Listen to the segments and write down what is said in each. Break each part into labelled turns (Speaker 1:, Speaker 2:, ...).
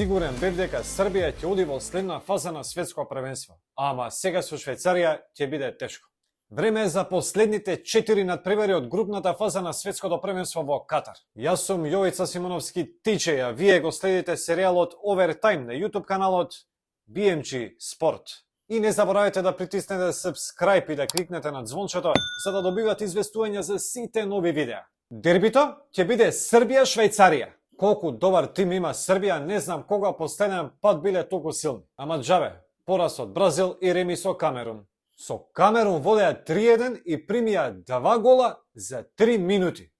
Speaker 1: Сигурен бев дека Србија ќе оди во следна фаза на светско првенство, ама сега со Швајцарија ќе биде тешко. Време е за последните 4 надпревари од групната фаза на светското првенство во Катар. Јас сум Јовица Симоновски Тиче, а вие го следите серијалот Овертайм на YouTube каналот BMG Sport. И не заборавајте да притиснете subscribe и да кликнете на звончето за да добивате известувања за сите нови видеа. Дербито ќе биде Србија-Швајцарија. Колку добар тим има Србија, не знам кога последен пат биле толку силни. Ама џабе, пораз од Бразил и реми со Камерун. Со Камерун водеа 3-1 и примија 2 гола за 3 минути.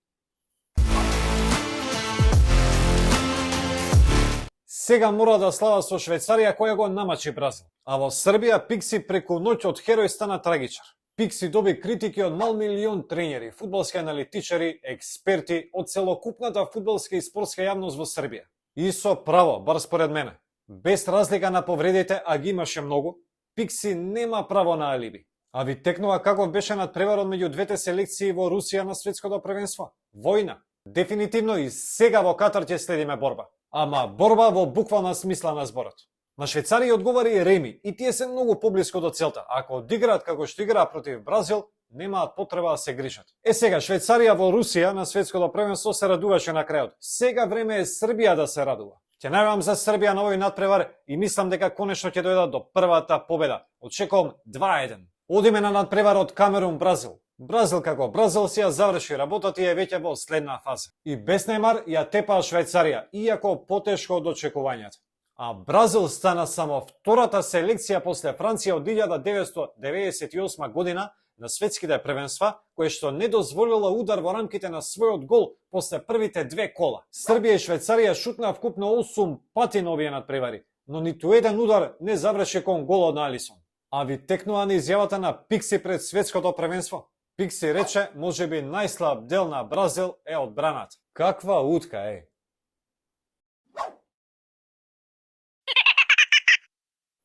Speaker 1: Сега мора да слава со Швајцарија која го намачи Бразил. А во Србија Пикси преку ноќ од херој стана трагичар. Пикси доби критики од мал милион тренери, фудбалски аналитичари, експерти од целокупната фудбалска и спортска јавност во Србија. И со право, бар според мене. Без разлика на повредите, а ги имаше многу, Пикси нема право на алиби. А ви текнува каков беше надпреварот меѓу двете селекции во Русија на светското првенство? Војна. Дефинитивно и сега во Катар ќе следиме борба. Ама борба во буквална смисла на зборот. На Швајцарија одговари реми и тие се многу поблиску до целта. Ако одиграат како што играат против Бразил, немаат потреба да се грижат. Сега Швајцарија во Русија на светското првенство се радуваше на крајот. Сега време е Србија да се радува. Ќе најавам за Србија на овој надпревар и мислам дека конечно ќе дојдат до првата победа. Очекувам 2-1. Одиме на надпреварот Камерун-Бразил. Бразил како Бразил си ја заврши работата и е веќе во следна фаза. И без Нејмар ја тепаа Швајцарија, иако потешко од очекувањата. А Бразил стана само втората селекција после Франција од 1998 година на светските првенства, кој што не дозволила удар во рамките на својот гол после првите 2 кола. Србија и Швајцарија шутнаа вкупно 8 пати на овие надпревари, но ниту еден удар не заврши кон голот на Алисон. А ви текнува на изјавата на Пикси пред светското првенство. Пикси рече, можеби најслаб дел на Бразил е одбраната. Каква утка е!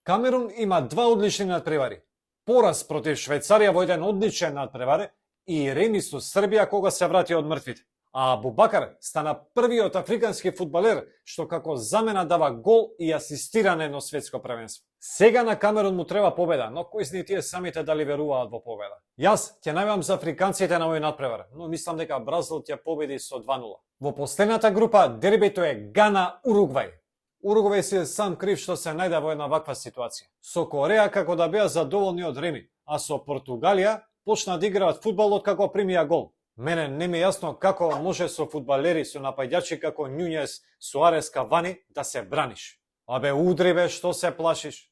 Speaker 1: Камерун има 2 одлични надпревари. Пораз против Швајцарија во еден одличен надпревар и реми со Србија кога се врати од мртвите. А Абубакар стана првиот африкански фудбалер што како замена дава гол и асистира на едно светско првенство. Сега на Камерун му треба победа, но кои зни тие самите дали веруваат во победа. Јас ќе најавам за африканците на овој надпревар, но мислам дека Бразил ќе победи со 2-0. Во последната група дербито е Гана-Уругвај. Уругвај си е сам крив што се најде во една ваква ситуација. Со Кореја како да беа задоволни од реми, а со Португалија почна да играат фудбал од како примија гол. Мене не ми е јасно како може со фудбалери со напаѓачи како Њуњес, Суарес, Кавани да се браниш. Абе удри бе, што се плашиш?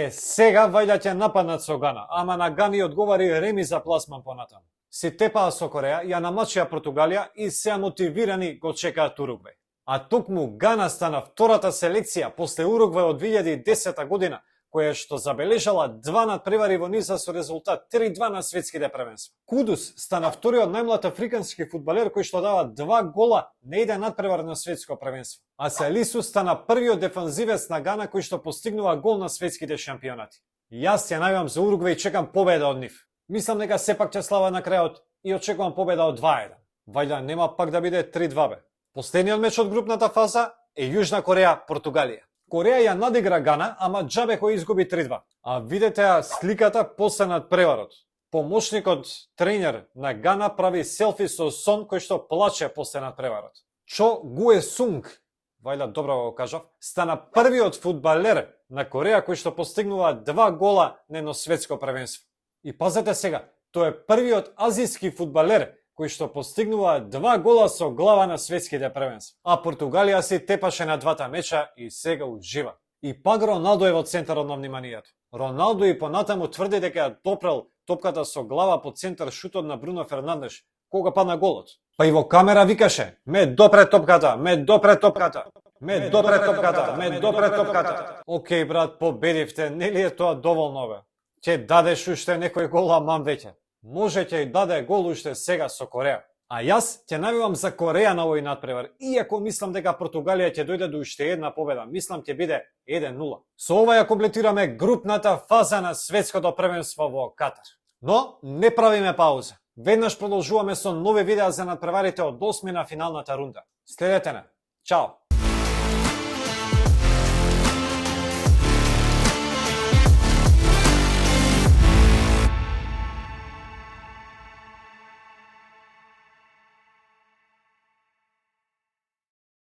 Speaker 1: Сега вајда ќе нападнат со Гана, ама на Гани одговари реми за пласман понатаму. Си тепаа со Кореја, ја намачија Португалија и се мотивирани го чекаат Уругвај. А токму Гана стана втората селекција после Уругвај од 2010 година, која што забележала 2 надпревари во низа со резултат 3-2 на светските првенства. Кудус стана вториот најмлад африкански фудбалер кој што дава 2 гола на еден надпревар на светско првенство. А Селису стана првиот дефанзивец на Гана кој што постигнува гол на светските шампионати. Јас ја најавам за Уругвај и чекам победа од нив. Мислам дека сепак ќе слава на крајот и очекувам победа од 2-1. Вајда нема пак да биде 3-2 бе. Последниот меч од групната фаза е Јужна Кореја-Португалија. Кореја ја надигра Гана, ама џабе кој изгуби 3-2. А видете сликата после надпреварот. Помошникот тренер на Гана прави селфи со Сон кој што плаче после надпреварот. Чо Гуе Сунг, вајда добро го кажав, стана првиот фудбалер на Кореја кој што постигнува 2 гола на едно светско првенство. И пазете сега, тој е првиот азиски фудбалер кој што постигнува 2 гола со глава на светските првенства. А Португалија си тепаше на 2 меча и сега ужива. И пак Роналдо е во центарот на вниманието. Роналдо и понатаму тврди дека ја допрел топката со глава по центар шутот на Бруно Фернандеш, кога падна голот. Па и во камера викаше: "Ме допре топката, ме допре топката, ме допре топката, ме допре топката." Океј брат, победивте, нели е тоа доволно бе? Ќе дадеш уште некој гол, аман веќе. Може ќе и даде гол уште сега со Кореја. А јас ќе навивам за Кореја на овој надпревар, иако мислам дека Португалија ќе дојде до уште една победа. Мислам ќе биде 1-0. Со ова ја комплетираме групната фаза на светското првенство во Катар. Но не правиме пауза. Веднаш продолжуваме со нови видеа за надпреварите од 8 на финалната рунда. Следете не. Чао!